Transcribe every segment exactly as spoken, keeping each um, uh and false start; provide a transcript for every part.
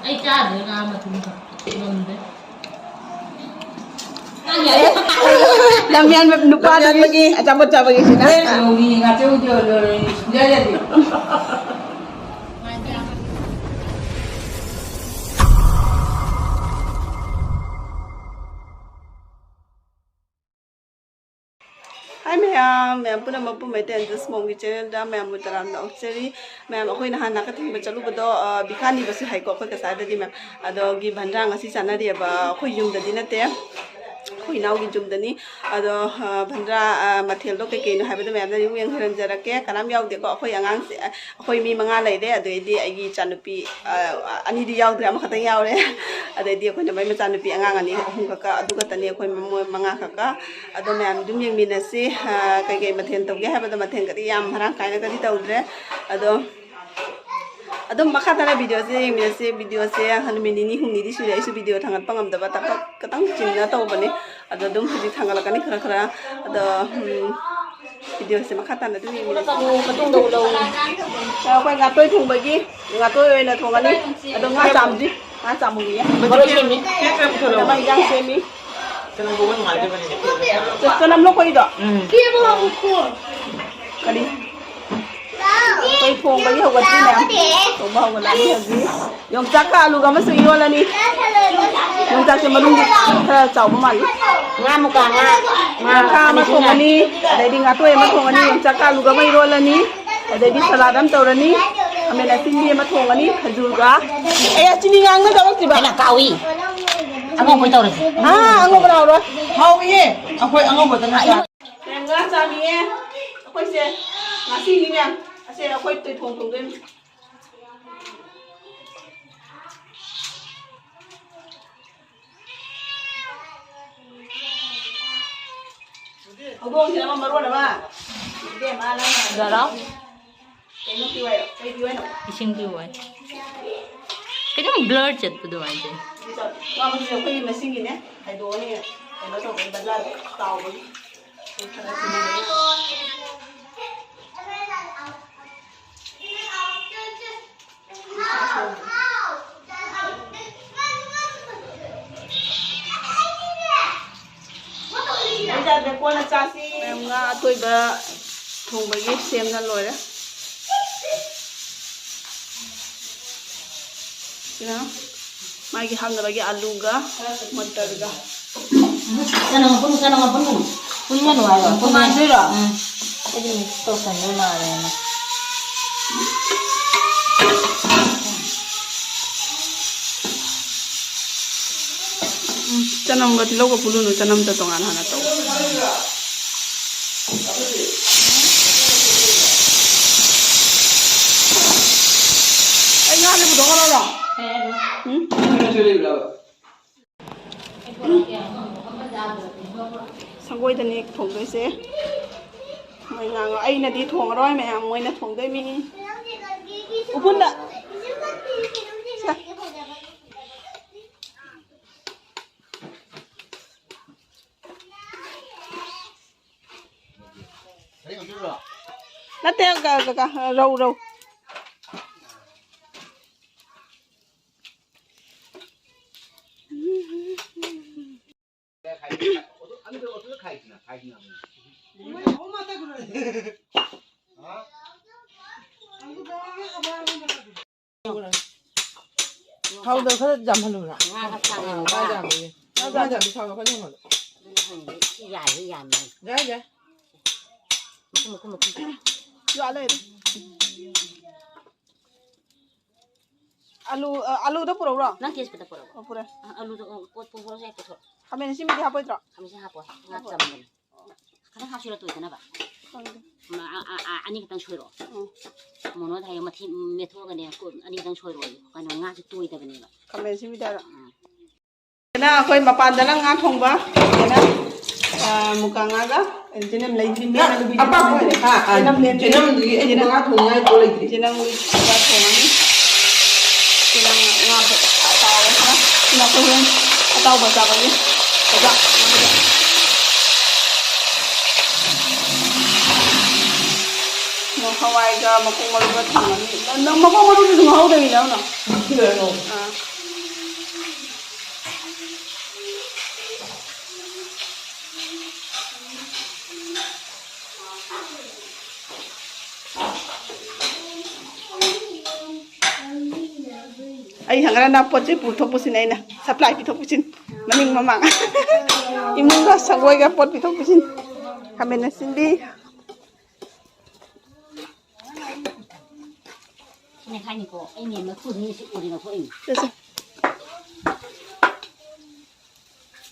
ꯑꯩ ꯆꯥꯗ꯭ꯔꯦ ꯉꯥ ꯃꯇꯨꯝ ꯈꯛ ꯉꯝꯗꯦ꯫ ꯂꯝꯌꯥꯟꯕ ꯅꯨꯄꯥꯗꯨꯒꯤ ꯂꯝꯌꯥꯟꯕꯒꯤ ꯑꯆꯥꯄꯣꯠ ꯆꯥꯕꯒꯤ ꯁꯤꯅ꯫ ꯑꯦ, ꯂꯣꯡꯒꯤ ꯉꯥꯆꯧꯗꯣ ꯂꯣꯏ ꯁꯨꯡꯌꯥ ꯌꯥꯗꯦ꯫ ꯍꯥꯏ ꯃꯌꯥꯝ, ꯃꯌꯥꯝ ꯄꯨꯝꯅꯃꯛꯄꯨ ꯃꯩꯇꯩ ꯑꯟꯖꯁ ꯃꯣꯝꯒꯤ ꯆꯦꯅꯦꯜꯗ ꯃꯌꯥꯝꯕꯨ ꯇꯔꯥꯝꯅ ꯑꯣꯛꯆꯔꯤ꯫ ꯃꯌꯥꯝ, ꯑꯩꯈꯣꯏ ꯅꯍꯥꯟ ꯅꯥꯀꯊꯦꯡꯕ ꯆꯠꯂꯨꯕꯗꯣ, ꯑ, ꯕꯤꯈꯥꯅꯤꯕꯁꯨ ꯍꯥꯏꯀꯣ, ꯑꯩꯈꯣꯏ ꯀꯁꯥꯔꯗꯗꯤ ꯃꯌꯥꯝ꯫ ꯑꯗꯣꯒꯤ ꯚꯟꯗ꯭ꯔꯥ ꯉꯁꯤ ꯆꯥꯅꯔꯤꯑꯕ, ꯑꯩꯈꯣꯏ ꯌꯨꯝꯗꯗꯤ ꯅꯠꯇꯦ, ꯑꯩꯈꯣꯏ ꯏꯅꯥꯎꯒꯤ ꯌꯨꯝꯗꯅꯤ꯫ ꯑꯗꯣ, ꯑ, ꯚꯟꯗ꯭ꯔꯥ, ꯑ, ꯃꯊꯦꯜꯗꯣ ꯀꯩꯀꯩꯅꯣ ꯍꯥꯏꯕꯗꯣ ꯃꯌꯥꯝꯅ ꯑꯗꯨꯝ ꯌꯦꯡꯍꯟꯖꯔꯛꯀꯦ꯫ ꯀꯅꯥꯝ ꯌꯥꯎꯗꯦꯀꯣ, ꯑꯩꯈꯣꯏ ꯑꯉꯥꯡꯁꯦ, ꯑ, ꯑꯩꯈꯣꯏ ꯃꯤ ꯃꯉꯥ ꯂꯩꯔꯦ꯫ ꯑꯗꯩꯗꯤ ꯑꯩꯒꯤ ꯏꯆꯥꯅꯨꯄꯤ, ꯑ, ꯑꯅꯤꯗꯤ ꯌꯥꯎꯗ꯭ꯔꯦ, ꯑꯃꯈꯛꯇꯪ ꯌꯥꯎꯔꯦ꯫ ꯑꯗꯩꯗꯤ ꯑꯩꯈꯣꯏꯅ ꯃꯣꯏ ꯃꯆꯥꯅꯨꯄꯤ ꯑꯉꯥꯡ ꯑꯅꯤ ꯑꯍꯨꯝ ꯈꯛꯀ, ꯑꯗꯨ ꯈꯛꯇꯅꯤ ꯑꯩꯈꯣꯏ ꯃꯣꯏ ꯃꯉꯥ ꯈꯛꯀ꯫ ꯑꯗꯣ ꯃꯌꯥꯝ ꯑꯗꯨꯝ ꯌꯦꯡꯃꯤꯟꯅꯁꯤ꯫ ꯑ, ꯀꯩꯀꯩ ꯃꯊꯦꯜ ꯇꯧꯒꯦ ꯍꯥꯏꯕꯗꯣ ꯃꯊꯦꯜꯒꯗꯤ ꯌꯥꯝ ꯃꯔꯥꯡ ꯀꯥꯏꯅꯒꯗꯤ ꯇꯧꯗ꯭ꯔꯦ꯫ ꯑꯗꯣ ꯑꯗꯨꯝ ꯃꯈꯥ ꯇꯥꯅ ꯚꯤꯗꯤꯑꯣꯁꯦ ꯌꯦꯡꯃꯤꯟꯅꯁꯤ꯫ ꯚꯤꯗꯤꯑꯣꯁꯦ ꯅꯨꯃꯤꯠ ꯅꯤꯅꯤ ꯍꯨꯝꯅꯤꯗꯤ ꯁꯨꯔꯦ ꯑꯩꯁꯨ ꯚꯤꯗꯤꯑꯣ ꯊꯥꯡꯒꯠꯄ ꯉꯝꯗꯕ, ꯊꯕꯛ ꯈꯤꯇꯪ ꯆꯤꯟꯅ ꯇꯧꯕꯅꯤ꯫ ꯑꯗꯣ ꯑꯗꯨꯝ ꯍꯧꯖꯤꯛ ꯊꯥꯡꯒꯠꯂꯛꯀꯅꯤ ꯈꯔ ꯈꯔ꯫ ꯑꯗꯣ, ꯎꯝ, ꯚꯤꯗꯤꯑꯣꯁꯦ ꯃꯈꯥ ꯇꯥꯅ ꯑꯗꯨꯝ ꯌꯦꯡꯃꯤꯟꯅꯁꯤ꯫ ꯃꯇꯨꯡꯗ ꯎꯠꯂꯛꯎꯅꯦ꯫ ꯑꯩꯈꯣꯏ ꯉꯥꯇꯣꯏ ꯊꯣꯡꯕꯒꯤ ꯉꯥꯇꯣꯏ ꯑꯣꯏꯅ ꯊꯣꯡꯉꯅꯤ꯫ ꯑꯗꯣ ꯉꯥ ꯆꯥꯝꯗ꯭ꯔꯤ, ꯉꯥ ꯆꯥꯝꯃꯨꯈꯤꯒꯦ꯫ ꯃꯔꯣꯏ ꯁꯦꯝꯃꯤ꯫ ꯅꯃ ꯏꯟꯖꯥꯡ ꯁꯦꯝꯃꯤ꯫ ꯀꯩꯅꯣ ꯉꯧꯕ ꯅꯨꯡꯉꯥꯏꯗꯣꯏꯕꯅꯤꯅꯦ꯫ ꯆꯅꯝ ꯂꯣ ꯑꯩꯈꯣꯏꯗꯣ? ꯎꯝ꯫ ꯀꯔꯤ? ꯑꯩꯈꯣꯏ ꯊꯣꯡꯕꯒꯤ ꯍꯧꯒꯠꯇ꯭ꯔꯤ ꯃꯌꯥꯝ꯫ ꯊꯣꯡꯕ ꯍꯧꯒꯠꯂꯛꯑꯅꯤ ꯍꯧꯖꯤꯛ꯫ ꯌꯣꯡꯆꯥꯛꯀ ꯑꯂꯨꯒ ꯑꯃꯁꯨ ꯏꯔꯣꯜꯂꯅꯤ꯫ ꯌꯣꯡꯆꯥꯛꯁꯦ ꯃꯔꯨꯝꯗꯤ ꯈꯔ ꯆꯥꯎꯕ ꯃꯥꯜꯂꯤ꯫ ꯉꯥ ꯃꯨꯀꯥ ꯉꯥ꯫ ꯉꯥ ꯃꯨꯀꯥ ꯑꯃ ꯊꯣꯡꯉꯅꯤ, ꯑꯗꯩꯗꯤ ꯉꯥꯇꯣꯏ ꯑꯃ ꯊꯣꯡꯉꯅꯤ, ꯌꯣꯡꯆꯥꯛꯀ ꯑꯂꯨꯒ ꯑꯃ ꯏꯔꯣꯜꯂꯅꯤ, ꯑꯗꯩꯗꯤ ꯁꯂꯥꯗ ꯑꯃ ꯇꯧꯔꯅꯤ, ꯈꯥꯃꯦꯟ ꯑꯁꯤꯟꯕꯤ ꯑꯃ ꯊꯣꯡꯉꯅꯤ, ꯈꯖꯨꯔꯒ꯫ ꯑꯦ, ꯆꯤꯅꯤ ꯉꯥꯡꯅ ꯇꯧꯔꯛꯇ꯭ꯔꯤꯕ? ꯍꯦꯟꯅ ꯀꯥꯎꯏ꯫ ꯑꯉꯧꯕ ꯇꯧꯔꯁꯤ꯫ ꯑꯥ, ꯑꯉꯧꯕ ꯂꯥꯎꯔꯣꯏ꯫ ꯍꯥꯎꯏꯌꯦ, ꯑꯩꯈꯣꯏ ꯑꯉꯧꯕꯗ ꯅꯠꯇ꯭ꯔꯥ? ꯃꯌꯥꯝ ꯉꯥ ꯆꯥꯃꯤꯌꯦ꯫ ꯑꯩꯈꯣꯏꯁꯦ ꯉꯁꯤꯅꯤ ꯃꯌꯥꯝ꯫ ꯑꯁꯦ ꯑꯩꯈꯣꯏ ꯇꯣꯏꯊꯣꯡ ꯊꯣꯡꯗꯣꯏꯅꯤ꯫ ꯍꯧꯗꯣꯡꯁꯤꯅ ꯑꯃ ꯃꯔꯣꯟ ꯑꯃ꯫ ꯏꯕꯦꯝꯃ ꯅꯪꯅ ꯗꯔꯥꯎ꯫ ꯀꯩꯅꯣ ꯄꯤꯌꯨ ꯍꯥꯏꯔꯣ? ꯀꯩ ꯄꯤꯌꯨ ꯍꯥꯏꯅꯣ? ꯏꯁꯤꯡ ꯄꯤꯌꯨ ꯍꯥꯏ꯫ ꯀꯩꯅꯣ ꯕ꯭ꯂꯔ ꯆꯠꯄ ꯑꯗꯨꯃꯥꯏꯅ ꯇꯧꯋꯤ꯫ ꯋꯥ ꯃꯁꯤꯗꯤ ꯑꯩꯈꯣꯏꯒꯤ ꯃꯁꯤꯡꯒꯤꯅꯦ꯫ ꯈꯥꯏꯗꯣꯛꯑꯅꯤ꯫ ꯀꯩꯅꯣ ꯇꯧꯕꯒꯤ ꯕꯖꯥꯔꯗ ꯇꯥꯎꯕꯒꯤ꯫ ꯈꯔ ꯊꯤꯜꯍꯜꯂꯒ꯫ ꯀꯣꯟꯅ ꯆꯥꯁꯤ꯫ ꯃꯌꯥꯝ ꯉꯥ ꯑꯇꯣꯏꯕ ꯊꯣꯡꯕꯒꯤ ꯁꯦꯝꯅ ꯂꯣꯏꯔꯦ꯫ ꯁꯤꯅ ꯃꯥꯒꯤ ꯍꯥꯞꯅꯕꯒꯤ ꯑꯂꯨꯒ ꯃꯇꯔꯒ꯫ ꯆꯅꯝ ꯑꯄꯨꯟ-, ꯆꯅꯝ ꯑꯄꯨꯟꯕꯅꯣ? ꯄꯨꯟꯒꯅꯨ ꯍꯥꯏꯔꯣ? ꯄꯨꯟꯒꯅꯨ꯫ ꯃꯥꯟꯗꯣꯏꯔꯣ? ꯎꯝ꯫ ꯑꯩꯗꯤ mix ꯇꯧꯁꯟꯗꯣꯏ ꯃꯥꯜꯂꯦꯅ꯫ ꯎꯝ, ꯆꯅꯝꯒ ꯇꯤꯜꯍꯧꯒ ꯄꯨꯜꯂꯨꯅꯨ, ꯆꯅꯝꯗ ꯇꯣꯉꯥꯟꯅ ꯍꯥꯟꯅ ꯇꯧ꯫ ꯑꯩ ꯉꯥꯁꯦ ꯄꯨꯊꯣꯛꯈ꯭ꯔꯣꯔꯣ? ꯎꯝ? ꯁꯪꯒꯣꯏꯗꯅꯦ ꯊꯣꯡꯗꯣꯏꯁꯦ꯫ ꯃꯣꯏ ꯉꯥꯡꯉꯣ꯫ ꯑꯩꯅꯗꯤ ꯊꯣꯡꯉꯔꯣꯏ, ꯃꯌꯥꯝ ꯃꯣꯏꯅ ꯊꯣꯡꯗꯣꯏꯃꯤ꯫ ꯎꯐꯨꯟꯗ꯫ ꯁꯦ꯫ ꯅꯠꯇꯦ, ꯀ-, ꯀ-, ꯀ-, ꯔꯧ, ꯔꯧ꯫ ꯊꯥꯎꯗ ꯈꯔ ꯌꯥꯝꯍꯜꯂꯨꯔꯥ? ꯉꯥ ꯈꯔ ꯊꯥꯛꯑꯦꯕꯀꯣ꯫ ꯉꯥ ꯌꯥꯝꯕꯒꯤ꯫ ꯉꯥ ꯌꯥꯝꯕꯒꯤ ꯊꯥꯎꯗ ꯈꯔ ꯌꯥꯝꯍꯜꯂꯨ꯫ ꯑꯗꯨꯅ ꯍꯪꯉꯤꯁꯦ ꯁꯤ ꯌꯥꯏꯌꯦ ꯌꯥꯝꯃꯦ꯫ ꯌꯥꯏ, ꯌꯥꯏ꯫ ꯃꯈꯨꯝ, ꯃꯈꯨꯝ, ꯃꯈꯨꯝ꯫ ꯌꯥꯜꯂꯦ꯫ ꯑꯂꯨ, ꯑ, ꯑꯂꯨꯗ ꯄꯨꯔꯛꯎꯔꯣ? ꯅꯪ ꯇꯦꯖꯄꯇ ꯄꯨꯔꯛꯑꯣ꯫ ꯑꯣ, ꯄꯨꯔꯦ꯫ ꯑ, ꯑꯂꯨꯗꯣ, ꯑ, ꯄꯣꯠ ꯄꯨꯍꯧꯔꯁꯨ ꯌꯥꯏ, ꯄꯨꯊꯣꯛ꯫ ꯈꯥꯃꯦꯟ ꯑꯁꯤꯟꯕꯤꯗꯤ ꯍꯥꯞꯄꯣꯏꯗ꯭ꯔꯣ? ꯈꯥꯃꯦꯟ ꯑꯁꯤꯟ ꯍꯥꯞꯄꯣꯏ꯫ ꯉꯥ ꯍꯥꯞꯄꯣꯏ꯫ ꯆꯝꯕꯅꯤ꯫ ꯈꯪꯗꯦ꯫ ꯈꯤꯇꯪ ꯍꯥꯞꯁꯤꯔ ꯇꯣꯏꯗꯅꯕ꯫ ꯈꯪꯗꯦ꯫ ꯃ-, ꯑ, ꯑ, ꯑ, ꯑꯅꯤ ꯈꯛꯇꯪ ꯁꯣꯏꯔꯛꯑꯣ꯫ ꯎꯝ꯫ ꯃꯣꯅꯣꯗ ꯍꯥꯏꯌꯣ, ꯃꯊꯤ ꯃꯦꯠꯊꯣꯛꯑꯒꯅꯦ, ꯀꯣ-, ꯑꯅꯤ ꯈꯛꯇꯪ ꯁꯣꯏꯔꯛꯑꯣ꯫ ꯀꯩꯅꯣ, ꯉꯥꯁꯦ ꯇꯣꯏꯗꯕꯅꯦꯕ꯫ ꯈꯥꯃꯦꯟ ꯑꯁꯤꯟꯕꯤꯗ꯫ ꯎꯝ꯫ ꯁꯤꯅ ꯑꯩꯈꯣꯏ ꯃꯄꯥꯟꯗꯅ ꯉꯥ ꯊꯣꯡꯕ, ꯁꯤꯗꯅ, ꯑ, ꯃꯨꯀꯥ ꯉꯥꯒ, ꯁꯤꯅ ꯂꯩꯇ꯭ꯔꯤ, ꯉꯥ ꯃꯦꯠꯅꯕꯤꯗꯤ ꯑꯄꯥꯛꯄ ꯂꯩꯇ꯭ꯔꯤ꯫ ꯑꯣꯏꯅ, ꯑꯥ, ꯑꯥ, ꯆꯦꯅꯝ ꯂꯩꯇ꯭ꯔꯤ꯫ ꯆꯦꯅꯝꯗꯨꯗꯤ ꯑꯩꯗꯤ ꯁꯤꯅ ꯉꯥ ꯊꯣꯡꯅꯤꯡꯉꯥꯏ ꯄꯣꯠ ꯂꯩꯇ꯭ꯔꯤ꯫ ꯆꯦꯅꯝ ꯉꯥ ꯊꯣꯡꯉꯅꯤ꯫ ꯁꯤꯅ ꯉꯥ ꯑꯇꯥꯎꯕꯁꯤꯅ, ꯁꯤꯅ ꯑꯩꯈꯣꯏ ꯍꯣꯔꯦꯟ ꯑꯇꯥꯎꯕ ꯆꯥꯕꯒꯤ ꯆꯨꯖꯥꯛ꯫ ꯍꯋꯥꯏꯒ ꯃꯀꯣꯛ ꯃꯔꯨꯒ ꯊꯣꯡꯉꯅꯤ꯫ ꯅꯪ ꯃꯀꯣꯛ ꯃꯔꯨꯗꯨꯁꯨ ꯉꯧꯍꯧꯗꯕꯤꯗ ꯍꯧꯅ꯫ ꯁꯤ ꯂꯣꯏꯔꯦ ꯉꯧꯕ꯫ ꯑꯥ꯫ ꯑꯩ ꯍꯪꯒꯠ ꯍꯟꯗ ꯄꯣꯠ ꯆꯩ ꯄꯨꯊꯣꯛ ꯄꯨꯁꯤꯟ, ꯑꯩꯅ ꯁꯄ꯭ꯂꯥꯏ ꯄꯤꯊꯣꯛ ꯄꯤꯁꯤꯟ, ꯃꯅꯤꯡ ꯃꯃꯥꯡ꯫ ꯏꯃꯨꯡꯒ ꯁꯪꯒꯣꯏꯒ ꯄꯣꯠ ꯄꯤꯊꯣꯛ ꯄꯤꯁꯤꯟ꯫ ꯈꯥꯃꯦꯟ ꯑꯁꯤꯟꯕꯤ꯫ ꯁꯤꯅꯦ ꯈꯥꯏꯅꯤꯀꯣ, ꯑꯩ ꯃꯦꯟ ꯃꯈꯨꯗꯨꯅꯤ ꯁꯤ ꯎꯔꯤ ꯂꯧꯊꯣꯛꯏꯅꯤ꯫ ꯆꯠꯁꯦ꯫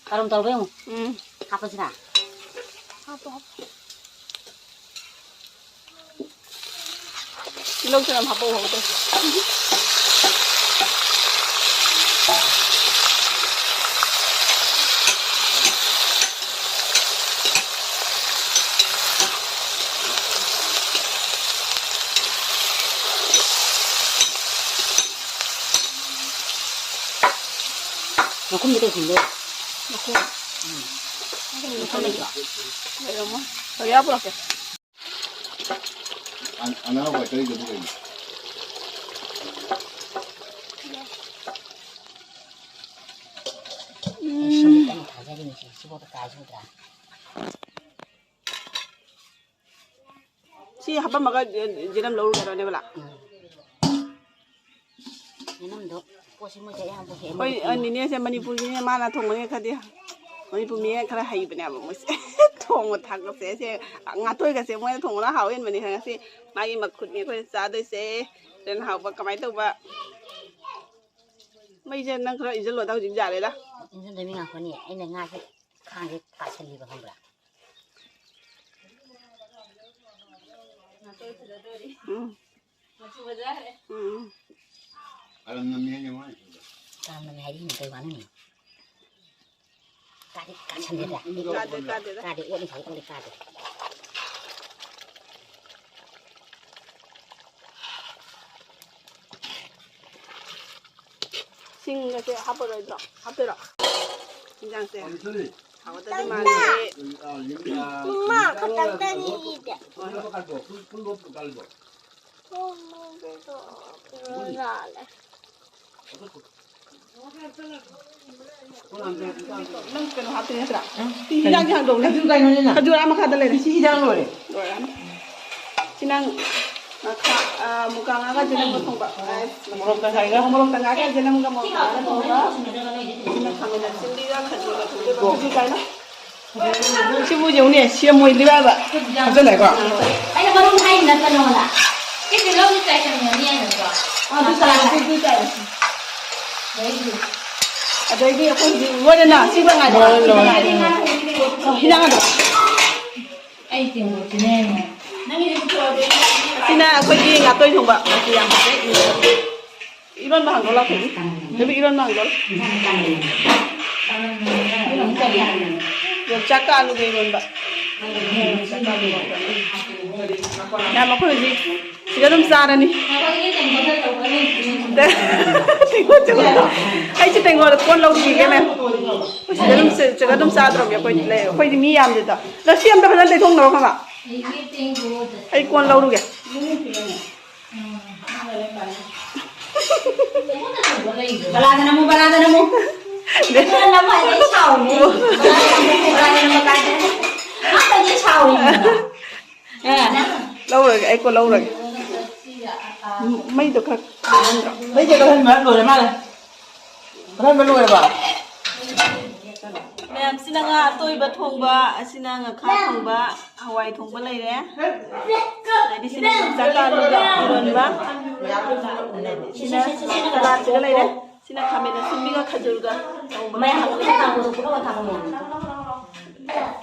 ꯀꯔꯝ ꯇꯧꯔꯕ ꯌꯦꯡꯉꯨ꯫ ꯎꯝ꯫ ꯍꯥꯞꯄꯁꯤꯔꯥ? ꯍꯥꯞꯄꯣ, ꯍꯥꯞꯄꯣ꯫ ꯇꯤꯜꯍꯧ ꯆꯅꯝ ꯍꯥꯞꯄꯧ ꯍꯧꯗꯦ꯫ ꯃꯈꯨꯝꯗꯤ ꯀꯩ ꯈꯨꯝꯗꯣꯏꯕ? ꯃꯈꯨꯝ꯫ ꯎꯝ꯫ ꯃꯈꯨꯝ ꯂꯩꯇ꯭ꯔꯣ? ꯂꯩꯔꯝꯃꯣꯏ꯫ ꯁꯣꯔꯤꯌꯥ ꯄꯨꯔꯛꯀꯦ꯫ ꯑ-, ꯑꯅꯥꯎ ꯀꯩꯗꯧꯕ ꯀꯩꯅꯣ? ꯎꯝ꯫ ꯑꯩ ꯁꯝꯁꯦ ꯀꯟꯅ ꯊꯥꯖꯔꯤꯅꯦ ꯁꯤ, ꯁꯤꯐꯥꯎꯗ ꯀꯥꯏ ꯆꯨꯗ꯭ꯔꯥ? ꯁꯤ ꯍꯥꯄꯝꯃꯒ ꯖꯦ-, ꯖꯦꯅꯝ ꯂꯧꯔꯨꯒꯦꯔꯣ, ꯅꯦꯕꯂꯥ? ꯎꯝ꯫ ꯖꯦꯅꯝꯗꯣ ꯄꯣꯠꯁꯤ ꯃꯣꯏꯗꯤ ꯑꯌꯥꯝꯕ ꯍꯦꯛ ꯑꯩꯈꯣꯏ, ꯑ, ꯅꯤꯅꯦꯁꯦ ꯃꯅꯤꯄꯨꯔꯒꯤꯅꯦ, ꯃꯥꯅ ꯊꯣꯡꯕꯅꯦ ꯈꯔꯗꯤ꯫ ꯃꯅꯤꯄꯨꯔ ꯃꯤꯅ ꯈꯔ ꯍꯩꯕꯅꯦꯕ ꯃꯣꯏꯁꯦ꯫ ꯊꯣꯡꯕ ꯊꯥꯛꯄꯁꯦ꯫ ꯁꯦ ꯉꯥꯇꯣꯏꯒꯁꯦ ꯃꯣꯏꯅ ꯊꯣꯡꯕꯅ ꯍꯥꯎ ꯍꯦꯟꯕꯅꯤ ꯈꯪꯉꯦ꯫ ꯁꯤ ꯃꯥꯒꯤ ꯃꯈꯨꯠꯅꯤ ꯑꯩꯈꯣꯏꯅ ꯆꯥꯗꯣꯏꯁꯦ꯫ ꯁꯤꯅ ꯍꯥꯎꯕ ꯀꯃꯥꯏꯅ ꯇꯧꯕ? ꯃꯩꯁꯦ ꯅꯪ ꯈꯔ ꯏꯟꯁꯤꯜꯂꯣꯗ, ꯍꯧꯖꯤꯛ ꯌꯥꯔꯦꯗ꯫ ꯏꯟꯁꯤꯟꯗꯣꯏ ꯃꯤ ꯉꯥꯛꯇꯅꯤ꯫ ꯑꯩꯅ ꯉꯥꯁꯦ ꯈꯥꯡꯁꯦ ꯇꯥꯁꯜꯂꯤꯕ ꯈꯪꯕ꯭ꯔꯥ? ꯎꯝ꯫ ꯎꯝ꯫ ꯀꯥꯔꯝꯅꯃꯤ ꯍꯥꯏꯔꯤꯅꯤ, ꯀꯩ ꯋꯥꯅꯣꯅꯦ? ꯀꯥꯗꯤ ꯀꯥꯁꯜꯂꯦꯗ꯫ ꯀꯥꯗꯦ, ꯀꯥꯗꯦꯗ꯫ ꯀꯥꯗꯦ, ꯑꯣꯠꯂꯤ ꯊꯥꯏ, ꯑꯣꯠꯂꯤ ꯀꯥꯗꯦ꯫ ꯁꯤꯡꯒꯁꯦ ꯍꯥꯞꯄꯔꯣꯏꯗ꯭ꯔꯣ? ꯍꯥꯞꯇꯣꯏꯔꯣ? ꯏꯟꯖꯥꯡꯁꯦ ꯍꯥꯎꯒꯗꯕꯗꯤ ꯃꯥꯜꯂꯦ꯫ ꯃꯥ ꯈꯛꯇꯪ ꯇꯅꯤꯗꯤ꯫ ꯅꯪ ꯀꯩꯅꯣ ꯍꯥꯞꯇꯣꯏ ꯅꯠꯇ꯭ꯔꯥ? ꯎꯝ꯫ ꯁꯤ ꯍꯤꯟꯖꯥꯡꯁꯦ ꯍꯥꯡꯗꯣꯛꯎꯅꯦ꯫ ꯈꯖꯨꯔ ꯀꯩꯅꯣꯅꯤꯅ? ꯈꯖꯨꯔ ꯑꯥ ꯃꯈꯥꯗ ꯂꯩꯔꯦ꯫ ꯁꯤ ꯍꯤꯟꯖꯥꯡ ꯂꯣꯏꯔꯦ꯫ ꯂꯣꯏꯔꯦ꯫ ꯁꯤ ꯅꯪ ꯃꯨꯀꯥ ꯉꯥꯒ ꯖꯦꯅꯝꯒ ꯊꯣꯡꯕ꯫ ꯃꯣꯔꯣꯛ ꯇꯪꯈꯥꯏꯒ꯫ ꯃꯣꯔꯣꯛ ꯇꯪꯈꯥꯏꯒ ꯖꯦꯅꯝꯒ ꯃꯣꯔꯣꯛ ꯉꯥꯒ ꯊꯣꯡꯕ꯫ ꯁꯤꯅ ꯈꯥꯃꯦꯟ ꯑꯁꯤꯟꯕꯤꯒ ꯈꯥꯖꯤꯡꯒ ꯊꯣꯡꯗꯣꯏꯕ꯫ ꯈꯥꯖꯤꯡ ꯀꯥꯏꯅ꯫ ꯁꯤꯕꯨ ꯌꯦꯡꯉꯨꯅꯦ, ꯁꯦꯝ ꯑꯣꯏꯗ꯭ꯔꯤꯕ ꯍꯥꯏꯕ꯫ ꯍꯥꯞꯆꯜꯂꯦꯀꯣ꯫ ꯑꯩꯅ ꯃꯔꯨꯝ ꯍꯥꯏꯔꯤ ꯅꯠꯇ꯭ꯔ ꯅꯉꯣꯟꯗ? ꯁꯤꯁꯦ ꯂꯧꯗꯤ ꯆꯥꯏꯁꯟꯒꯅꯤ ꯍꯥꯏꯅꯀꯣ꯫ ꯑꯗꯨ ꯆꯥꯏ, ꯑꯗꯨ ꯆꯥꯏ꯫ ꯑꯗꯩꯗꯤ ꯑꯩꯈꯣꯏ ꯍꯧꯖꯤꯛ ꯂꯣꯏꯔꯦꯅ, ꯁꯤꯃ ꯉꯥꯏꯔꯦ꯫ ꯂꯣꯏꯔꯦ, ꯂꯣꯏꯔꯦ꯫ ꯑꯣ, ꯍꯤꯟꯖꯥꯡ ꯑꯗꯣ꯫ ꯑꯩ ꯇꯦꯡꯀꯣꯠꯁꯤꯅꯦ꯫ ꯁꯤꯅ ꯑꯩꯈꯣꯏꯒꯤ ꯉꯥꯇꯣꯏ ꯊꯣꯡꯕ꯫ ꯃꯆꯨ ꯌꯥꯝ ꯐꯖꯩ꯫ ꯏꯔꯣꯟꯕ ꯍꯥꯡꯗꯣꯛꯑꯣ ꯂꯥꯎ, ꯊꯣꯏꯕꯤ꯫ ꯊꯣꯏꯕꯤ, ꯏꯔꯣꯟꯕ ꯍꯥꯡꯗꯣꯛꯑꯣ꯫ ꯌꯣꯡꯆꯥꯛꯀ ꯑꯂꯨꯒ ꯏꯔꯣꯟꯕ꯫ ꯌꯥꯝ, ꯑꯩꯈꯣꯏ ꯍꯧꯖꯤꯛ ꯁꯤꯗ ꯑꯗꯨꯝ ꯆꯥꯔꯅꯤ꯫ ꯑꯩꯁꯦ ꯇꯦꯡꯀꯣꯠ ꯀꯣꯟ ꯂꯧꯈꯤꯒꯦ, ꯃꯦꯝ꯫ ꯑꯩꯈꯣꯏ ꯁꯤꯗ ꯑꯗꯨꯝ ꯁꯤ-, ꯁꯤꯗ ꯑꯗꯨꯝ ꯆꯥꯗ꯭ꯔꯣꯝꯒꯦ ꯑꯩꯈꯣꯏꯗꯤ ꯂꯩ-, ꯑꯩꯈꯣꯏꯗꯤ ꯃꯤ ꯌꯥꯝꯗꯦꯗ꯫ ꯂꯁꯤ ꯑꯝꯇ ꯐꯖꯅ ꯇꯩꯊꯣꯛꯅꯔꯣ ꯈꯪꯉꯕ? ꯑꯩ ꯀꯣꯟ ꯂꯧꯔꯨꯒꯦ꯫ ꯕꯂꯥꯗꯅ ꯑꯃꯨꯛ, ꯕꯂꯥꯗꯅ ꯑꯃꯨꯛ꯫ ꯕꯂꯥꯗꯅ ꯑꯃꯨꯛ ꯍꯥꯏꯗꯤ ꯑꯩ ꯁꯥꯎꯔꯤꯅꯦ꯫ ꯕꯂꯥꯗꯅ ꯑꯃꯨꯛ ꯀꯥꯏꯗꯅ꯫ ꯃꯥ ꯇꯧꯗꯤ ꯁꯥꯎꯔꯤꯅꯦ꯫ ꯑꯦ꯫ ꯂꯧꯔꯒꯦ, ꯑꯩ ꯀꯣꯟ ꯂꯧꯔꯒꯦ꯫ ꯃꯩꯗꯣ ꯈꯔ ꯀꯜꯍꯟꯗ꯭ꯔꯣ? ꯃꯩꯁꯦ ꯀꯜꯍꯟꯕ ꯂꯣꯏꯔ ꯃꯥꯜꯂꯦ꯫ ꯀꯔꯝꯕ ꯂꯣꯏꯔꯕ? ꯃꯌꯥꯝꯁꯤꯅ ꯉꯥ ꯑꯇꯣꯏꯕ ꯊꯣꯡꯕ, ꯑꯁꯤꯅ ꯉꯥꯈꯥ ꯊꯣꯡꯕ, ꯍꯋꯥꯏ ꯊꯣꯡꯕ ꯂꯩꯔꯦ꯫ ꯑꯗꯩꯗꯤ ꯁꯤꯅ ꯌꯣꯡꯆꯥꯛꯀ ꯑꯂꯨꯒ ꯏꯔꯣꯟꯕ꯫ ꯑꯗꯩꯗꯤ ꯁꯤꯅ ꯁꯂꯥꯠꯁꯤꯒ ꯂꯩꯔꯦ꯫ ꯁꯤꯅ ꯈꯥꯃꯦꯟ ꯑꯁꯤꯟꯕꯤꯒ ꯈꯖꯨꯔꯒ ꯊꯣꯡꯕ꯫ ꯃꯌꯥꯝ ꯄꯨꯟꯅ ꯊꯥꯡꯕꯗꯣ ꯄꯨꯟꯅ ꯊꯥꯡꯕ ꯃꯑꯣꯡ꯫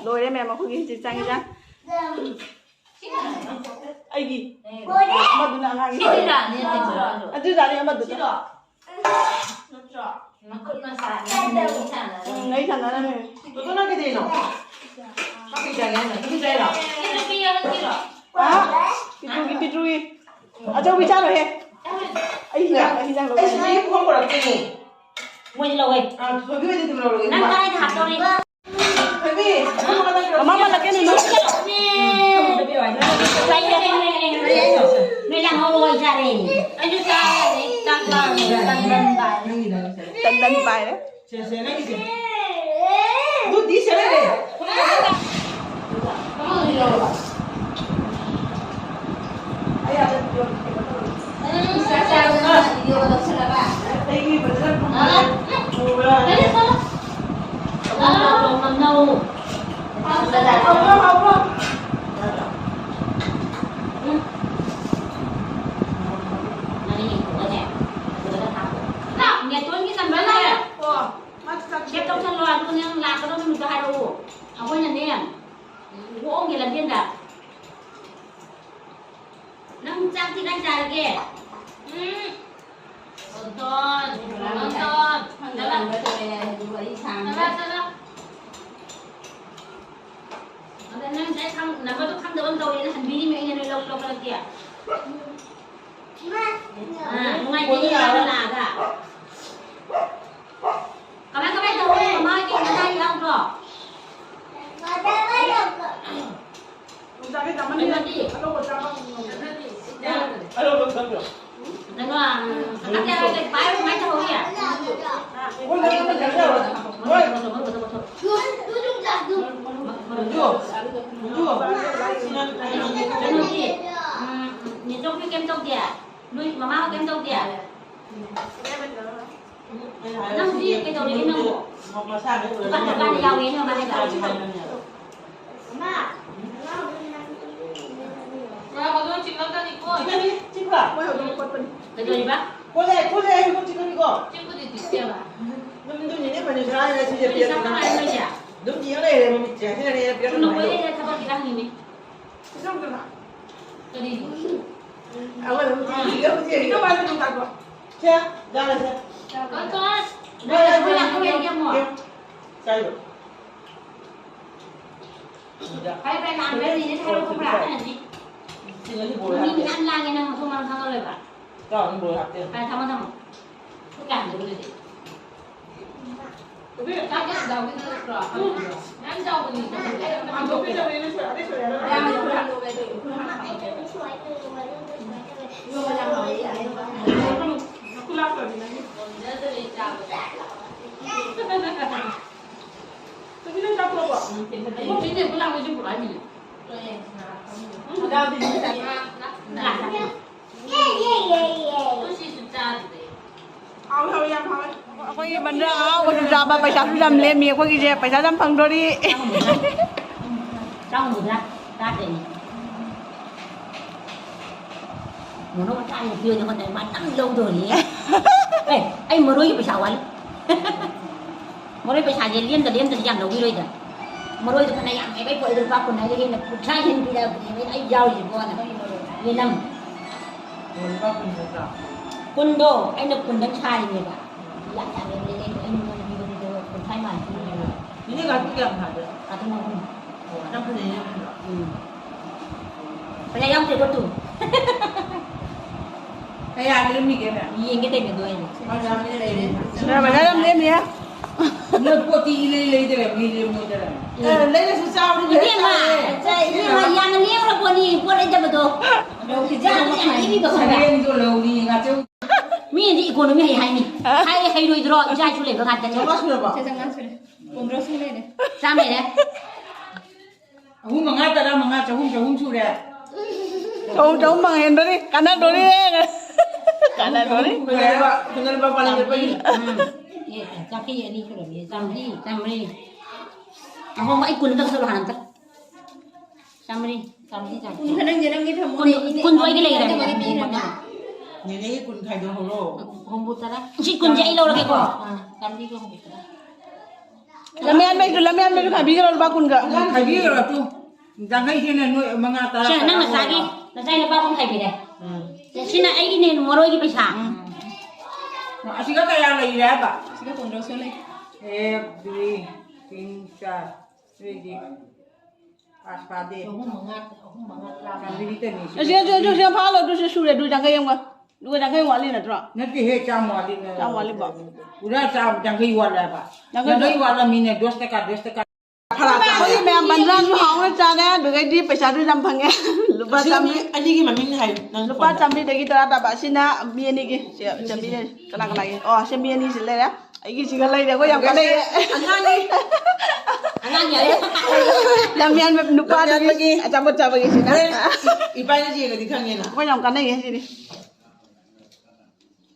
ꯂꯣꯏꯔꯦ ꯃꯌꯥꯝ ꯑꯩꯈꯣꯏꯒꯤ ꯍꯧꯖꯤꯛ ꯆꯥꯛ ꯏꯟꯖꯥꯡ꯫ ꯑꯩꯒꯤ ꯑꯃꯗꯨꯅ ꯑꯉꯥꯡꯒꯤ꯫ ꯁꯤꯗꯤ ꯂꯥꯛꯑꯅꯤ, ꯑꯇꯩ ꯄꯨꯔꯛꯑꯣ꯫ ꯑꯗꯨ ꯂꯥꯛꯑꯅꯤ ꯑꯃꯗꯨꯗ꯫ ꯁꯤꯔꯣ? ꯅꯠꯇ꯭ꯔꯣ? ꯃꯈꯨꯠ ꯃꯁꯥ ꯑꯅꯤ ꯁꯥꯟꯅꯔꯒ꯫ ꯎꯝ, ꯑꯩ ꯁꯥꯟꯅꯔꯝꯃꯦ꯫ ꯇꯣꯇꯣ, ꯅꯪ ꯀꯩꯗꯧꯔꯤꯅꯣ? ꯀꯥꯡꯁꯣꯏ ꯆꯥꯒꯦ ꯍꯥꯏꯅ? ꯀꯥꯡꯁꯣꯏ ꯆꯥꯏꯔꯣ? ꯁꯤ ꯅꯨꯄꯤ ꯑꯍꯟꯒꯤꯔꯣ? ꯑ? ꯄꯤꯇ꯭ꯔꯨꯒꯤ, ꯄꯤꯇ꯭ꯔꯨꯒꯤ꯫ ꯑꯆꯧꯕꯤ ꯆꯥꯔꯣꯏꯍꯦ꯫ ꯑꯩ ꯍꯤꯟꯖꯥꯡ, ꯑꯩ ꯍꯤꯟꯖꯥꯡ ꯂꯧꯕ꯫ ꯑꯩ ꯁꯤꯗꯒꯤ ꯄꯨꯈꯝ ꯄꯨꯔꯛꯇꯣꯏꯅꯦ꯫ ꯃꯣꯏꯗꯤ ꯂꯧꯋꯦ꯫ ꯑ, ꯊꯣꯏꯕꯤ ꯍꯣꯏꯗꯤ ꯑꯗꯨꯝ ꯂꯧꯔꯒꯦ꯫ ꯅꯪ ꯀꯥꯏꯗ ꯍꯥꯞꯇꯧꯔꯤ? ꯊꯣꯏꯕꯤ, ꯃꯃꯥ ꯂꯥꯛꯀꯦ ꯅꯨꯅꯨ꯫ ꯅꯣꯏ ꯂꯥꯡꯍꯧꯕ ꯋꯥꯔꯤ ꯁꯥꯔꯦ꯫ ꯑꯩꯁꯨ ꯆꯥꯔꯦ, ꯆꯥꯛ ꯂꯥꯝꯃꯦ, ꯇꯟ ꯇꯟ ꯄꯥꯏꯔꯦ꯫ ꯇꯟ ꯇꯟ ꯄꯥꯏꯔꯦ꯫ ꯁꯦ, ꯁꯦ, ꯅꯪꯒꯤꯁꯦ꯫ ꯑꯗꯨꯗꯤ ꯁꯦ ꯂꯩꯔꯦ꯫ ꯑꯃꯗꯨꯗꯤ ꯂꯧꯔꯕ? ꯑꯩ ꯑꯗ ꯎꯝ, ꯆꯥꯛ ꯆꯥꯕꯗ ꯚꯤꯗꯤꯑꯣꯒ ꯂꯧꯁꯜꯂꯒ꯫ ꯑꯩꯒꯤ ꯐꯖꯅ ꯐꯝꯕ꯫ ꯍꯥ? ꯎꯕ꯭ꯔꯥ? ꯀꯔꯤ ꯇꯧ? ꯍꯥ? ꯍꯥꯎꯕ꯭ꯔꯣ, ꯍꯥꯎꯕ꯭ꯔꯣ? ꯎꯝ꯫ ꯃꯅꯤꯡꯒꯤ ꯈꯨꯠꯇꯅꯦ, ꯑꯗꯨꯗ ꯍꯥꯞꯄꯣ꯫ ꯅꯥ, ꯅꯦꯇꯣꯟꯒꯤ ꯅꯝꯕꯔꯁꯦ꯫ ꯑꯣ, ꯃꯥ ꯆꯥꯛ ꯁꯦꯚ ꯇꯧꯁꯜꯂꯣ, ꯑꯗꯨꯒ ꯅꯪ ꯂꯥꯛꯀꯗꯕ ꯅꯨꯃꯤꯠꯇꯣ ꯍꯥꯏꯔꯛꯑꯣ꯫ ꯑꯩꯈꯣꯏꯅꯅꯦ, ꯍꯣꯡꯒꯦ ꯂꯝꯖꯦꯟꯗ꯫ ꯅꯪ ꯆꯥꯛꯇꯤ ꯀꯥꯏ ꯆꯥꯔꯒꯦ? ꯎꯝ꯫ London, London. ꯆꯠꯂꯣ꯫ ꯆꯠꯂꯣ, ꯆꯠꯂꯣ꯫ ꯑꯗ ꯅꯪ ꯉꯁꯥꯏ ꯈꯪ-, ꯅꯝꯕꯔꯗꯣ ꯈꯪꯗꯕ ꯑꯃ ꯇꯧꯔꯦꯅ ꯍꯟꯕꯤꯔꯤꯃꯦ ꯑꯩꯅ ꯅꯣꯏ ꯂꯧ-, ꯂꯧꯈꯠꯂꯛꯀꯦ꯫ ꯑꯥ, ꯅꯨꯡꯉꯥꯏꯇꯦꯅꯦ ꯃꯥꯅ ꯂꯥꯛꯑꯒ꯫ ꯀꯃꯥꯏ, ꯀꯃꯥꯏ ꯇꯧꯔꯤ? ꯃꯃꯥꯒꯤ ꯑꯅꯥ ꯑꯌꯦꯛ ꯌꯥꯎꯗ꯭ꯔꯣ? ꯀꯩꯅꯣꯗꯤ? ꯀꯩꯅꯣ, ꯁꯪꯒꯝ ꯀꯌꯥ ꯂꯩ? ꯄꯥꯏꯔꯣ, ꯀꯃꯥꯏ ꯇꯧꯍꯧꯔꯤ? ꯀꯩꯅꯣꯗꯤ? ꯎꯝ, ꯅꯦꯆꯧꯕꯤ ꯀꯩꯝ ꯇꯧꯗꯦ? ꯅꯣꯏ ꯃꯃꯥ ꯀꯩꯝ ꯇꯧꯗꯦ? ꯅꯪꯗꯤ ꯀꯩꯗꯧꯔꯒꯦ ꯅꯪꯕꯨ? ꯃꯁꯥꯅ ꯗꯨꯀꯥꯟ ꯗꯨꯀꯥꯟꯗ ꯌꯥꯎꯋꯦꯅ ꯃꯥ ꯍꯥꯏꯕ꯫ ꯄꯨꯔꯥ ꯍꯧꯗꯣꯡ ꯆꯤꯛꯂꯛꯀꯅꯤꯀꯣ꯫ ꯆꯤꯛꯀꯅꯤ, ꯆꯤꯛꯄ꯭ꯔꯥ? ꯃꯣꯏ ꯍꯧꯗꯣꯡ ꯀꯣꯠꯄꯅꯤ꯫ ꯀꯩꯗꯧꯔꯤꯕ? ꯀꯣꯠꯂꯦ, ꯀꯣꯠꯂꯦ, ꯑꯩ ꯍꯧꯗꯣꯡ ꯆꯤꯛꯀꯅꯤꯀꯣ꯫ ꯆꯤꯛꯄꯨꯗꯤ ꯆꯤꯛꯇꯦꯕ꯫ ꯑꯗꯨꯝ ꯑꯗꯨꯅꯤꯅꯦ, ꯃꯅꯤꯁꯥ ꯍꯥꯏꯅ ꯁꯤꯁꯦ ꯄꯤꯔꯛꯀꯅꯤ꯫ ꯑꯗꯨꯝ ꯌꯦꯡ ꯂꯩꯔꯦ ꯃꯃꯤꯠꯁꯦ꯫ ꯁꯤꯅꯅꯦ ꯑꯩꯅ ꯄꯤꯔꯛꯀꯅꯤ ꯍꯥꯏꯗꯣ꯫ ꯀꯔꯤ? ꯑꯃ ꯑꯗꯨꯝ ꯊꯤꯔꯒ ꯑꯃꯨꯛ ꯌꯦꯡꯉꯦ꯫ ꯁꯦ, ꯌꯥꯔꯦꯁꯦ꯫ ꯀꯥꯏꯗꯣ? ꯐꯔꯦ, ꯐꯔꯦ, ꯂꯥꯛꯄ ꯂꯩꯔꯒꯦ ꯑꯃꯨꯛ꯫ ꯆꯥꯏꯗꯣ꯫ ꯐꯔꯦ, ꯐꯔꯦ, ꯂꯥꯛꯑꯝꯗ꯭ꯔꯗꯤ ꯏꯅꯦ ꯊꯥꯏꯔꯣ ꯈꯣꯠꯄ꯭ꯔꯥ? ꯁꯤ ꯉꯁꯤ ꯕꯣꯔ ꯃꯤ ꯍꯥꯞꯄꯦ꯫ ꯃꯌꯥꯝ ꯂꯥꯡꯉꯦ, ꯅꯪ ꯃꯊꯣꯡ ꯃꯔꯝ ꯈꯪꯉꯔꯣꯏꯕ꯫ ꯆꯥꯎ, ꯑꯗꯨꯝ ꯕꯣꯔ ꯍꯥꯞꯄꯦ꯫ ꯐꯔꯦ, ꯊꯝꯃꯣ, ꯊꯝꯃꯣ꯫ ꯈꯨꯠ ꯀꯌꯥ ꯍꯟꯗꯣꯛꯈ꯭ꯔꯗꯤ? ꯆꯥꯛ ꯌꯥꯝ ꯆꯥꯎꯕꯤ ꯅꯠꯇ꯭ꯔꯣ? ꯃꯌꯥꯝ ꯆꯥꯎꯕꯅꯤ꯫ ꯍꯟꯗꯣꯛꯄꯤꯗꯕꯅꯤꯅ ꯁꯣꯏ-, ꯑꯇꯩ ꯁꯣꯏ ꯌꯥꯔꯣꯏ꯫ ꯃꯌꯥꯝ ꯆꯥꯎꯕꯅꯤ꯫ ꯆꯥꯛ ꯊꯣꯡꯉꯕꯣ? ꯎꯝ, ꯊꯤꯟꯕꯗ ꯏꯃꯣ, ꯊꯤꯟꯗꯦ, ꯄꯨꯂꯥꯡ ꯍꯣꯏꯁꯨ ꯄꯨꯔꯛꯑꯅꯤ꯫ ꯎꯝ, ꯌꯥꯎꯗꯦ, ꯊꯤꯟꯗꯦ꯫ ꯍꯥꯎꯋꯤ, ꯍꯥꯎꯋꯤ, ꯌꯥꯝ ꯍꯥꯎꯋꯤ꯫ ꯑꯩꯈꯣꯏꯒꯤ ꯃꯟꯗ꯭ꯔ ꯑꯍꯥꯎꯕꯁꯨ ꯆꯥꯕ, ꯄꯩꯁꯥꯁꯨ ꯌꯥꯝ ꯂꯦꯝꯃꯤ ꯑꯩꯈꯣꯏꯒꯤꯁꯦ, ꯄꯩꯁꯥꯁꯨ ꯌꯥꯝ ꯐꯪꯗꯣꯔꯤ꯫ ꯆꯥꯎꯅ ꯆꯥꯗ꯭ꯔꯦꯅꯦ꯫ ꯃꯣꯔꯣꯛ ꯑꯆꯥꯔ ꯅꯨꯄꯤ ꯑꯣꯏꯅ ꯍꯣꯠꯅꯔꯦ, ꯃꯥ ꯅꯪ ꯂꯧꯗꯣꯔꯤ꯫ ꯑꯦ, ꯑꯩ ꯃꯔꯣꯏꯒꯤ ꯄꯩꯁꯥ ꯋꯥꯠꯂꯤ꯫ ꯃꯔꯣꯏ ꯄꯩꯁꯥꯁꯦ ꯂꯦꯝꯗ ꯂꯦꯝꯗꯗꯤ ꯌꯥꯝ ꯂꯧꯕꯤꯔꯣꯏꯗ꯫ ꯃꯔꯣꯏꯗꯣ ꯐꯅ ꯌꯥꯝ ꯍꯦꯛ ꯄꯣꯠ ꯂꯨꯄꯥ ꯀꯨꯟ ꯍꯥꯏꯗꯤ ꯍꯦꯟꯅ ꯀꯨꯟꯊ꯭ꯔꯥ ꯍꯦꯟꯅ ꯄꯤꯔꯛꯑꯕꯅꯦꯕ ꯑꯩ ꯌꯥꯎꯔꯤꯁꯤꯕꯣꯅ꯫ ꯌꯦꯅꯝ꯫ ꯑꯣ, ꯂꯨꯄꯥ ꯀꯨꯟ ꯅꯠꯇ꯭ꯔꯥ? ꯀꯨꯟꯗꯣ ꯑꯩꯅ ꯀꯨꯟꯗꯪ ꯁꯥꯔꯤꯅꯦꯕ꯫ ꯌꯥꯝ ꯌꯥꯝꯃꯦ, ꯑꯩ, ꯑꯩ ꯅꯉꯣꯟꯗ ꯄꯤꯕꯗꯨꯗ ꯀꯨꯟꯊ꯭ꯥꯏ ꯃꯥꯟꯅ ꯄꯤꯔꯤꯅꯦꯕ꯫ ꯏꯅꯦ ꯀꯥꯇꯨ ꯀꯌꯥꯝ ꯊꯥꯒꯦ? ꯀꯥꯇꯨ ꯑꯍꯨꯝ꯫ ꯑꯣ, ꯌꯥꯝ ꯐꯖꯩꯅꯦ ꯑꯗꯨꯗꯤ꯫ ꯎꯝ꯫ ꯄꯩꯁꯥ ꯌꯥꯎꯗ꯭ꯔꯦꯀꯣ ꯇꯨ꯫ ꯀꯌꯥ ꯂꯩꯔꯝꯃꯤꯒꯦ, ꯃꯦꯝ? ꯌꯦꯡꯒꯦ ꯇꯧꯔꯤꯅꯦ ꯑꯗꯣ ꯑꯩꯅ꯫ ꯄꯩꯁꯥ ꯌꯥꯝ ꯂꯩꯔꯝꯃꯤ꯫ ꯄꯩꯁꯥ ꯌꯥꯝ ꯂꯩꯔꯝꯃꯤ꯫ ꯅꯣꯏ ꯄꯣꯠꯇꯤ ꯏꯂꯩ ꯂꯩꯗ꯭ꯔꯦ, ꯃꯤ ꯂꯦꯝꯃꯣꯏꯗ꯭ꯔꯦ꯫ ꯑꯦ, ꯂꯩꯔꯁꯨ ꯆꯥꯕꯗꯤ ꯂꯣꯏ ꯏꯕꯦꯝꯃ, ꯆꯥꯔꯦ꯫ ꯏꯕꯦꯝꯃ, ꯌꯥꯝꯅ ꯂꯦꯝꯈ꯭ꯔ ꯄꯣꯠꯅꯤ, ꯄꯣꯠ ꯂꯩꯇꯕꯗꯣ꯫ ꯂꯧꯈꯤꯗ꯭ꯔꯦ꯫ ꯌꯥꯝꯅ ꯌꯥꯝ ꯂꯦꯝꯃꯤꯕ ꯈꯪꯕ꯭ꯔꯥ? ꯁꯔꯦꯡꯗꯣ ꯂꯧꯅꯤ, ꯉꯥꯆꯧ꯫ ꯃꯤꯅꯗꯤ ꯏꯀꯣꯅꯣꯃꯤ ꯍꯩ ꯍꯥꯏꯅꯤ꯫ ꯍꯥ? ꯍꯥꯏ, ꯍꯩꯔꯣꯏꯗ꯭ꯔꯣ? ꯏꯆꯥ ꯏꯁꯨ ꯂꯩꯕ ꯉꯥꯛꯇꯅꯦ꯫ ꯆꯥꯝꯃꯉꯥ ꯁꯨꯔꯕꯣ? ꯆꯥꯝꯃꯉꯥ ꯁꯨꯔꯦ꯫ ꯀꯨꯟꯊ꯭ꯔꯥ ꯁꯨ ꯂꯩꯔꯦ꯫ ꯆꯥꯝꯃ ꯂꯩꯔꯦ꯫ ꯑꯍꯨꯝ, ꯃꯉꯥ, ꯇꯔꯥ, ꯃꯉꯥ, ꯆꯍꯨꯝ, ꯆꯍꯨꯝ ꯁꯨꯔꯦ꯫ ꯆꯍꯨꯝ, ꯆꯍꯨꯝ ꯐꯪꯍꯦꯟꯗꯣꯔꯤ, ꯀꯥꯟꯅꯗꯣꯔꯤ꯫ ꯀꯥꯟꯅꯗꯣꯔꯤ꯫ ꯐꯪꯍꯟꯕ, ꯐꯪꯍꯟꯕ ꯄꯥꯂꯟ ꯆꯠꯄꯒꯤ꯫ ꯎꯝ꯫ ꯑꯦ, ꯆꯥꯇ꯭ꯔꯦꯠ ꯑꯅꯤ ꯁꯨꯔꯝꯃꯦ, ꯆꯥꯝꯃꯔꯤ, ꯆꯥꯝꯃꯔꯤ꯫ ꯑꯍꯣꯡꯕ ꯑꯩ ꯀꯨꯟ ꯈꯛ ꯁꯠꯂꯣ ꯍꯥꯟꯅ ꯑꯝꯇ꯫ ꯆꯥꯝꯃꯔꯤ, ꯆꯥꯝꯃꯔꯤ, ꯆꯥꯝꯃꯔꯤ꯫ ꯀꯨꯟ ꯈꯛ ꯅꯪꯁꯦ ꯅꯪꯒꯤ ꯊꯝꯃꯣ꯫ ꯀꯨꯟ, ꯀꯨꯟꯗꯣ ꯑꯩꯒꯤ ꯂꯩꯔꯦ꯫ ꯑꯗꯨꯃꯗꯤ ꯄꯤꯔꯅꯤ꯫ ꯅꯦꯅꯦꯒꯤ ꯀꯨꯟ ꯈꯥꯏꯗꯣꯛꯍꯧꯔꯣ꯫ ꯍꯨꯝꯐꯨ ꯇꯔꯥ꯫ ꯁꯤ ꯀꯨꯟꯁꯦ ꯑꯩ ꯂꯧꯔꯒꯦꯀꯣ꯫ ꯑꯥ, ꯆꯥꯝꯃꯔꯤꯒ ꯍꯨꯝꯐꯨ ꯇꯔꯥ꯫ ꯂꯝꯌꯥꯟꯕꯩꯁꯨ, ꯂꯝꯌꯥꯟꯕꯩꯁꯨ ꯈꯥꯏꯕꯤꯈ꯭ꯔꯣ, ꯂꯨꯄꯥ ꯀꯨꯟꯒ꯫ ꯈꯥꯏꯕꯤꯈ꯭ꯔꯣ, ꯇꯨ꯫ ꯌꯥꯡꯈꯩꯁꯤꯅ ꯅꯣꯏ ꯃꯉꯥ, ꯇꯔꯥ, ꯁꯦ, ꯅꯪ ꯇꯔꯥ ꯅꯆꯥꯒꯤ, ꯑꯣꯏꯔꯣ꯫ ꯅꯆꯥꯒꯤ ꯂꯨꯄꯥ ꯀꯨꯟ ꯈꯥꯏꯕꯤꯔꯦ꯫ ꯎꯝ꯫ ꯁꯤꯅ ꯑꯩꯒꯤꯅꯦ, ꯃꯔꯣꯏꯒꯤ ꯄꯩꯁꯥ꯫ ꯎꯝ꯫ ꯑꯁꯤꯒ ꯀꯌꯥ ꯂꯩꯔꯦ ꯍꯥꯏꯕ? ꯑꯁꯤꯒ ꯀꯨꯟꯊ꯭ꯔꯥ ꯁꯨ ꯂꯩ꯫ ꯑꯦꯛ, ꯗꯨꯏ, ꯇꯤꯟ, ꯆꯥꯔ꯫ ꯑꯗꯨꯏꯗꯤ ꯑꯁ ꯐꯥꯗꯦ꯫ ꯑꯍꯨꯝ ꯃꯉꯥ, ꯑꯍꯨꯝ ꯃꯉꯥ, ꯇꯔꯥ꯫ ꯆꯥꯝꯃꯔꯤ ꯇꯅꯤ ꯁꯤ꯫ ꯑꯁꯤ, ꯑꯁꯤ, ꯑꯁꯤ, ꯑꯁꯤ ꯐꯥꯍꯜꯂꯣ, ꯑꯗꯨꯁꯨ ꯁꯨꯔꯦ, ꯑꯗꯨ ꯌꯥꯡꯈꯩ ꯑꯃꯒ꯫ ꯑꯗꯨꯒ ꯌꯥꯡꯈꯩ ꯋꯥꯠꯂꯤ ꯅꯠꯇ꯭ꯔꯣ? ꯅꯠꯇꯦꯍꯦ, ꯆꯥꯝꯃ ꯋꯥꯠꯂꯤꯅꯦ꯫ ꯆꯥꯝꯃ ꯋꯥꯠꯂꯤꯕꯣ? ꯄꯨꯔꯥ ꯆꯥꯝ-, ꯌꯥꯡꯈꯩ ꯋꯥꯠꯂꯦ ꯍꯥꯏꯕ꯫ ꯌꯥꯡꯈꯩ ꯌꯥꯡꯈꯩ ꯋꯥꯠꯂꯝꯃꯤꯅꯦ, ꯗꯣꯁ ꯇꯀꯥ, ꯗꯣꯁ ꯇꯀꯥ꯫ ꯐꯔꯥ ꯇꯥꯔꯦ꯫ ꯑꯩꯈꯣꯏꯒꯤ ꯃꯌꯥꯝ ꯕꯟꯗ꯭ꯔꯥꯁꯨ ꯍꯥꯎꯅ ꯆꯥꯔꯦ, ꯑꯗꯨꯗꯩꯗꯤ ꯄꯩꯁꯥꯁꯨ ꯌꯥꯝ ꯐꯪꯉꯦ꯫ ꯂꯨꯄꯥ ꯑꯁꯤꯒ ꯃꯤ ꯆꯥꯝꯃꯔꯤ, ꯑꯅꯤꯒꯤ ꯃꯃꯤꯡ ꯍꯥꯏꯌꯨ, ꯅꯪ ꯂꯨꯄꯥ ꯐꯣꯟꯗ꯫ ꯆꯥꯝꯃꯔꯤꯗꯒꯤ ꯇꯔꯥ ꯇꯥꯕ꯫ ꯑꯁꯤꯅ ꯃꯤ ꯑꯅꯤꯒꯤ, ꯁꯦ, ꯆꯥꯝꯃꯔꯤ ꯂꯩꯔꯦ꯫ ꯀꯅꯥ ꯀꯅꯥꯒꯤ? ꯑꯣ, ꯁꯦ ꯃꯤ ꯑꯅꯤꯁꯤ ꯂꯩꯔꯦ꯫ ꯑꯩꯒꯤꯁꯤꯒ ꯂꯩꯔꯦ꯫ ꯑꯩꯈꯣꯏ ꯌꯥꯝ ꯀꯥꯟꯅꯩꯌꯦ꯫ ꯑꯉꯥꯡꯒꯤ꯫ ꯑꯉꯥꯡꯒꯤ ꯑꯣꯏꯔꯦ꯫ ꯂꯝꯌꯥꯟꯕ ꯅꯨꯄꯥꯗꯨꯒꯤ ꯂꯝꯌꯥꯟꯕꯒꯤ꯫ ꯑꯆꯥꯄꯣꯠ ꯆꯥꯕꯒꯤ ꯁꯤꯅ꯫ ꯍꯣꯔꯦꯟ ꯏꯕꯥꯅꯤꯅ ꯌꯦꯡꯉꯗꯤ ꯈꯪꯉꯦꯅ꯫ ꯑꯩꯈꯣꯏ ꯌꯥꯝ ꯀꯥꯟꯅꯩꯌꯦ ꯁꯤꯗꯤ꯫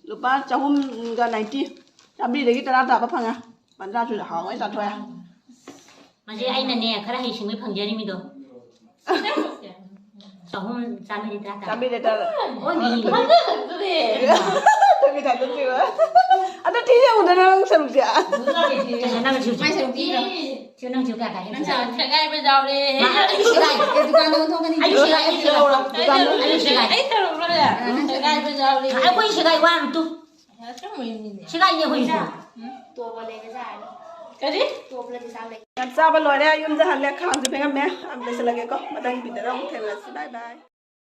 ꯂꯨꯄꯥ ꯆꯍꯨꯝꯒ ꯅꯥꯏꯟꯇꯤ꯫ ꯆꯥꯝꯃꯔꯤꯗꯒꯤ ꯇꯔꯥ ꯇꯥꯕ ꯐꯪꯉꯦ꯫ ꯄꯟꯗ꯭ꯔꯥꯁꯨ ꯍꯥꯎꯅ ꯆꯥꯊꯣꯛꯑꯦ꯫ ꯃꯁꯤ ꯑꯩꯅꯅꯦ, ꯈꯔ ꯍꯩꯁꯤꯡꯕꯩ ꯐꯪꯖꯔꯤꯃꯤꯗꯣ꯫ ꯆꯍꯨꯝ, ꯆꯥꯝꯃꯔꯤ ꯇꯔꯥ ꯇꯥꯔꯦ꯫ ꯆꯥꯝꯃꯔꯤ ꯇꯔꯥ꯫ ꯑꯣ, ꯃꯤ꯫ ꯊꯣꯏꯕꯤ ꯊꯥꯏꯗꯣꯛꯇ꯭ꯔꯤꯕ꯫ ꯑꯗꯣ ꯊꯤ ꯌꯦꯡꯉꯨꯗꯅ ꯅꯪ ꯁꯔꯨꯛꯁꯦ꯫ ꯅꯪ ꯁꯔꯨꯛꯁꯦ꯫ ꯃꯥꯏ ꯁꯔꯨꯛ ꯄꯤꯕ꯭ꯔꯣ? ꯁꯤ ꯅꯪ ꯁꯔꯨꯛ ꯀꯌꯥ ꯇꯥꯒꯦ? ꯅꯪ ꯁꯔꯨꯛ ꯁꯦꯒꯥꯏꯕ ꯌꯥꯎꯔꯦ꯫ ꯃꯥ, ꯑꯩ ꯁꯦꯒꯥꯏ꯫ ꯑꯩ ꯗꯨꯀꯥꯟꯗ ꯑꯣꯟꯊꯣꯛꯀꯅꯤ꯫ ꯑꯩ ꯁꯦꯒꯥꯏ, ꯑꯩ ꯁꯦꯒꯥꯏ꯫ ꯑꯩ ꯁꯦꯒꯥꯏ꯫ ꯑꯩ ꯁꯦꯒꯥꯏꯕ ꯌꯥꯎꯔꯦ꯫ ꯑꯩꯈꯣꯏ ꯁꯦꯒꯥꯏ ꯋꯥꯔꯨꯅꯨ ꯇꯨ꯫ ꯁꯦꯒꯥꯏꯅꯦ ꯑꯩꯈꯣꯏꯁꯨ꯫ ꯀꯔꯤ? ꯌꯥꯝ ꯆꯥꯕ ꯂꯣꯏꯔꯦ, ꯌꯨꯝꯗ ꯍꯜꯂꯦ, ꯈꯥꯡꯁꯨ ꯐꯦꯡꯉꯝꯃꯦ꯫ ꯌꯥꯝ ꯂꯣꯏꯁꯤꯜꯂꯒꯦꯀꯣ, ꯃꯊꯪꯒꯤ ꯚꯤꯗꯤꯑꯣꯗ ꯑꯃꯨꯛ ꯊꯦꯡꯅꯔꯁꯤ꯫ ꯕꯥꯏ ꯕꯥꯏ꯫